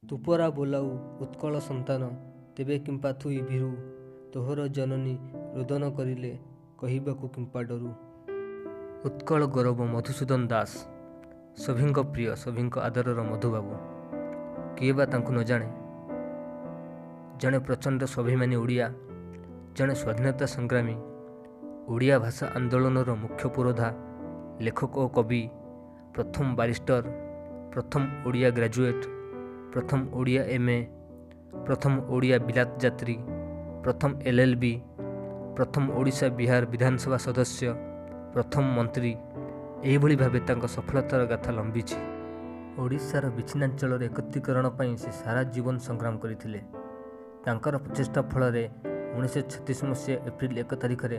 ତୁ ପରା ବୋଲାଉ ଉତ୍କଳ ସନ୍ତାନ ତେବେ କିମ୍ପା ଥୁଇ ଭୀରୁ, ତୋହର ଜନନୀ ରୋଦନ କରିଲେ କହିବାକୁ କିମ୍ପା ଡରୁ। ଉତ୍କଳ ଗୌରବ ମଧୁସୂଦନ ଦାସ, ସଭିଙ୍କ ପ୍ରିୟ, ସଭିଙ୍କ ଆଦରର ମଧୁବାବୁ। କିଏ ବା ତାଙ୍କୁ ନ ଜାଣେ? ଜଣେ ପ୍ରଚଣ୍ଡ ସ୍ୱାଭିମାନୀ ଓଡ଼ିଆ, ଜଣେ ସ୍ୱାଧୀନତା ସଂଗ୍ରାମୀ, ଓଡ଼ିଆ ଭାଷା ଆନ୍ଦୋଳନର ମୁଖ୍ୟ ପୁରୋଧା, ଲେଖକ ଓ କବି, ପ୍ରଥମ ବାରିଷ୍ଟର, ପ୍ରଥମ ଓଡ଼ିଆ ଗ୍ରାଜୁଏଟ୍, ପ୍ରଥମ ଓଡ଼ିଆ ଏମ୍.ଏ., ପ୍ରଥମ ଓଡ଼ିଆ ବିଲାତ ଯାତ୍ରୀ, ପ୍ରଥମ ଏଲ୍.ଏଲ୍.ବି., ପ୍ରଥମ ଓଡ଼ିଶା ବିହାର ବିଧାନସଭା ସଦସ୍ୟ, ପ୍ରଥମ ମନ୍ତ୍ରୀ, ଏହିଭଳି ଭାବେ ତାଙ୍କ ସଫଳତାର ଗାଥା ଲମ୍ବିଛି। ଓଡ଼ିଶାର ବିଚ୍ଛିନ୍ନାଞ୍ଚଳର ଏକତ୍ରୀକରଣ ପାଇଁ ସେ ସାରା ଜୀବନ ସଂଗ୍ରାମ କରିଥିଲେ। ତାଙ୍କର ପ୍ରଚେଷ୍ଟା ଫଳରେ 1936 ମସିହା ଏପ୍ରିଲ 1 ତାରିଖରେ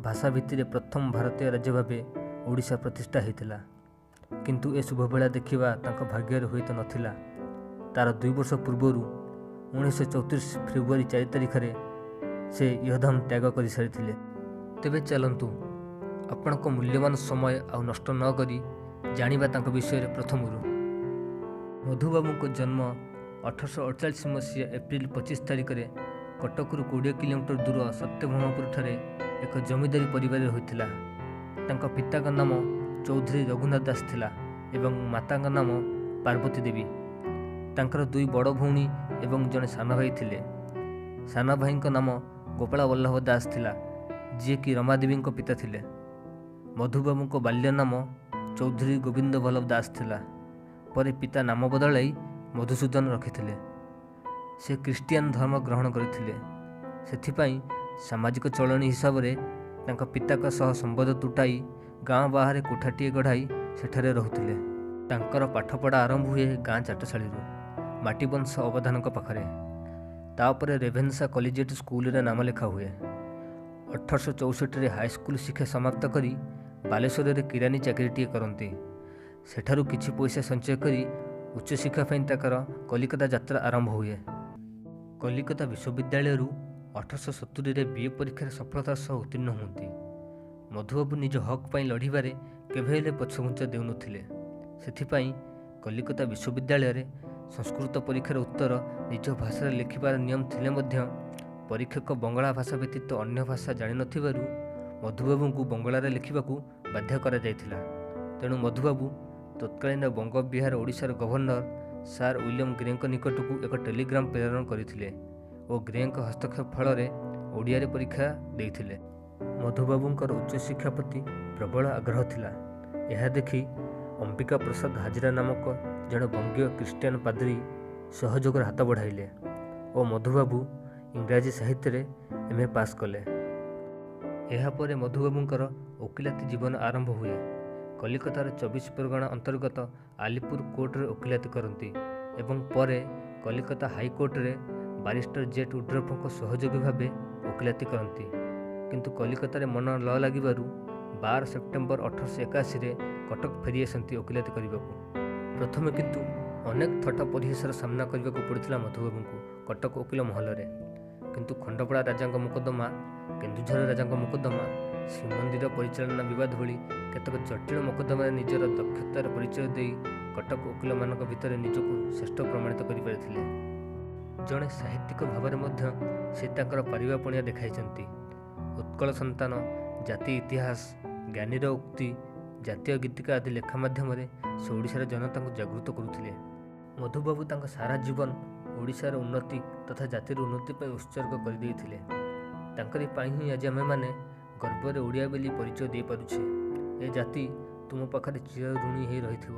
ଭାଷା ଭିତ୍ତିରେ ପ୍ରଥମ ଭାରତୀୟ ରାଜ୍ୟ ଭାବେ ଓଡ଼ିଶା ପ୍ରତିଷ୍ଠା ହୋଇଥିଲା। କିନ୍ତୁ ଏ ଶୁଭବେଳା ଦେଖିବା ତାଙ୍କ ଭାଗ୍ୟରେ ହୁଏତ ନଥିଲା। ତା'ର 2 ବର୍ଷ ପୂର୍ବରୁ 1934 ଫେବୃଆରୀ 4 ତାରିଖରେ ସେ ଇହଧାମ ତ୍ୟାଗ କରିସାରିଥିଲେ। ତେବେ ଚାଲନ୍ତୁ ଆପଣଙ୍କ ମୂଲ୍ୟବାନ ସମୟ ଆଉ ନଷ୍ଟ ନ କରି ଜାଣିବା ତାଙ୍କ ବିଷୟରେ ପ୍ରଥମରୁ। ମଧୁବାବୁଙ୍କ ଜନ୍ମ 1848 ମସିହା ଏପ୍ରିଲ 25 ତାରିଖରେ କଟକରୁ 20 କିଲୋମିଟର ଦୂର ସତ୍ୟଭାମାପୁରଠାରେ ଏକ ଜମିଦାରୀ ପରିବାରରେ ହୋଇଥିଲା। ତାଙ୍କ ପିତାଙ୍କ ନାମ ଚୌଧୁରୀ ରଘୁନାଥ ଦାସ ଥିଲା ଏବଂ ମାତାଙ୍କ ନାମ ପାର୍ବତୀ ଦେବୀ। ତାଙ୍କର 2 ବଡ଼ ଭଉଣୀ ଏବଂ ଜଣେ ସାନ ଭାଇ ଥିଲେ। ସାନ ଭାଇଙ୍କ ନାମ ଗୋପାଳ ବଲ୍ଲଭ ଦାସ ଥିଲା, ଯିଏକି ରମାଦେବୀଙ୍କ ପିତା ଥିଲେ। ମଧୁବାବୁଙ୍କ ବାଲ୍ୟ ନାମ ଚୌଧୁରୀ ଗୋବିନ୍ଦ ବଲ୍ଲଭ ଦାସ ଥିଲା। ପରେ ପିତା ନାମ ବଦଳାଇ ମଧୁସୂଦନ ରଖିଥିଲେ। ସେ ଖ୍ରୀଷ୍ଟିଆନ ଧର୍ମ ଗ୍ରହଣ କରିଥିଲେ। ସେଥିପାଇଁ ସାମାଜିକ ଚଳଣି ହିସାବରେ ତାଙ୍କ ପିତାଙ୍କ ସହ ସମ୍ବନ୍ଧ ତୁଟାଇ ଗାଁ ବାହାରେ କୋଠାଟିଏ ଗଢ଼ାଇ ସେଠାରେ ରହୁଥିଲେ। ତାଙ୍କର ପାଠପଢ଼ା ଆରମ୍ଭ ହୁଏ ଗାଁ ଚାଟଶାଳୀରୁ, ମାଟିବଂଶ ଅବଧାନଙ୍କ ପାଖରେ। ତାପରେ ରେଭେନ୍ସା କଲିଜିଏଟ୍ ସ୍କୁଲରେ ନାମ ଲେଖା ହୁଏ। 1864ରେ ହାଇସ୍କୁଲ ଶିକ୍ଷା ସମାପ୍ତ କରି ବାଲେଶ୍ୱରରେ କିରାନୀ ଚାକିରିଟିଏ କରନ୍ତି। ସେଠାରୁ କିଛି ପଇସା ସଞ୍ଚୟ କରି ଉଚ୍ଚଶିକ୍ଷା ପାଇଁ ତାଙ୍କର କଲିକତା ଯାତ୍ରା ଆରମ୍ଭ ହୁଏ। କଲିକତା ବିଶ୍ୱବିଦ୍ୟାଳୟରୁ 1870ରେ ବି.ଏ. ପରୀକ୍ଷାରେ ସଫଳତାର ସହ ଉତ୍ତୀର୍ଣ୍ଣ ହୁଅନ୍ତି। ମଧୁବାବୁ ନିଜ ହକ୍ ପାଇଁ ଲଢ଼ିବାରେ କେବେ ହେଲେ ପଛଘୁଞ୍ଚା ଦେଉନଥିଲେ। ସେଥିପାଇଁ କଲିକତା ବିଶ୍ୱବିଦ୍ୟାଳୟରେ ସଂସ୍କୃତ ପରୀକ୍ଷାର ଉତ୍ତର ନିଜ ଭାଷାରେ ଲେଖିବାର ନିୟମ ଥିଲେ ମଧ୍ୟ ପରୀକ୍ଷକ ବଙ୍ଗଳା ଭାଷା ବ୍ୟତୀତ ଅନ୍ୟ ଭାଷା ଜାଣିନଥିବାରୁ ମଧୁବାବୁଙ୍କୁ ବଙ୍ଗଳାରେ ଲେଖିବାକୁ ବାଧ୍ୟ କରାଯାଇଥିଲା। ତେଣୁ ମଧୁବାବୁ ତତ୍କାଳୀନ ବଙ୍ଗ ବିହାର ଓଡ଼ିଶାର ଗଭର୍ଣ୍ଣର ସାର୍ ୱିଲିୟମ ଗ୍ରେଙ୍କ ନିକଟକୁ ଏକ ଟେଲିଗ୍ରାମ ପ୍ରେରଣ କରିଥିଲେ ଓ ଗ୍ରେଙ୍କ ହସ୍ତକ୍ଷେପ ଫଳରେ ଓଡ଼ିଆରେ ପରୀକ୍ଷା ଦେଇଥିଲେ। ମଧୁବାବୁଙ୍କର ଉଚ୍ଚଶିକ୍ଷା ପ୍ରତି ପ୍ରବଳ ଆଗ୍ରହ ଥିଲା। ଏହା ଦେଖି ଅମ୍ବିକା ପ୍ରସାଦ ହାଜରା ନାମକ ଜଣେ ବଙ୍ଗୀୟ ଖ୍ରୀଷ୍ଟିଆନ ପାଦ୍ରୀ ସହଯୋଗର ହାତ ବଢ଼ାଇଲେ ଓ ମଧୁବାବୁ ଇଂରାଜୀ ସାହିତ୍ୟରେ ଏମ୍.ଏ. ପାସ୍ କଲେ। ଏହାପରେ ମଧୁବାବୁଙ୍କର ଓକିଲାତି ଜୀବନ ଆରମ୍ଭ ହୁଏ। କଲିକତାର 24 ପ୍ରଗଣା ଅନ୍ତର୍ଗତ ଆଲିପୁର କୋର୍ଟରେ ଓକିଲାତି କରନ୍ତି ଏବଂ ପରେ କଲିକତା ହାଇକୋର୍ଟରେ ବାରିଷ୍ଟର ଜେଟ୍ ଉଡ୍ରଫଙ୍କ ସହଯୋଗୀ ଭାବେ ଓକିଲାତି କରନ୍ତି। କିନ୍ତୁ କଲିକତାରେ ମନ ନ ଲାଗିବାରୁ 12 ସେପ୍ଟେମ୍ବର 1881ରେ କଟକ ଫେରିଆସନ୍ତି ଓକିଲାତି କରିବାକୁ। ପ୍ରଥମେ କିନ୍ତୁ ଅନେକ ଥଟ୍ଟା ପରିହାସର ସାମ୍ନା କରିବାକୁ ପଡ଼ିଥିଲା ମଧୁବାବୁଙ୍କୁ କଟକ ଓକିଲ ମହଲରେ। କିନ୍ତୁ ଖଣ୍ଡପଡ଼ା ରାଜାଙ୍କ ମୋକଦ୍ଦମା, କେନ୍ଦୁଝର ରାଜାଙ୍କ ମୋକଦ୍ଦମା, ଶ୍ରୀମନ୍ଦିର ପରିଚାଳନା ବିବାଦ ଭଳି କେତେକ ଜଟିଳ ମୋକଦ୍ଦମାରେ ନିଜର ଦକ୍ଷତାର ପରିଚୟ ଦେଇ କଟକ ଓକିଲମାନଙ୍କ ଭିତରେ ନିଜକୁ ଶ୍ରେଷ୍ଠ ପ୍ରମାଣିତ କରିପାରିଥିଲେ। ଜଣେ ସାହିତ୍ୟିକ ଭାବରେ ମଧ୍ୟ ସେ ତାଙ୍କର ପାରିବାପଣିଆ ଦେଖାଇଛନ୍ତି। ଉତ୍କଳ ସନ୍ତାନ, ଜାତି ଇତିହାସ, ଜ୍ଞାନୀର ଉକ୍ତି, ଜାତୀୟ ଗୀତିକା ଆଦି ଲେଖା ମାଧ୍ୟମରେ ସେ ଓଡ଼ିଶାର ଜନତାଙ୍କୁ ଜାଗୃତ କରୁଥିଲେ। ମଧୁବାବୁ ତାଙ୍କ ସାରା ଜୀବନ ଓଡ଼ିଶାର ଉନ୍ନତି ତଥା ଜାତିର ଉନ୍ନତି ପାଇଁ ଉତ୍ସର୍ଗ କରିଦେଇଥିଲେ। ତାଙ୍କରି ପାଇଁ ହିଁ ଆଜି ଆମେମାନେ ଗର୍ବରେ ଓଡ଼ିଆ ବୋଲି ପରିଚୟ ଦେଇପାରୁଛେ। ଏ ଜାତି ତୁମ ପାଖରେ ଚିର ଋଣୀ ହେଇ ରହିଥିବ।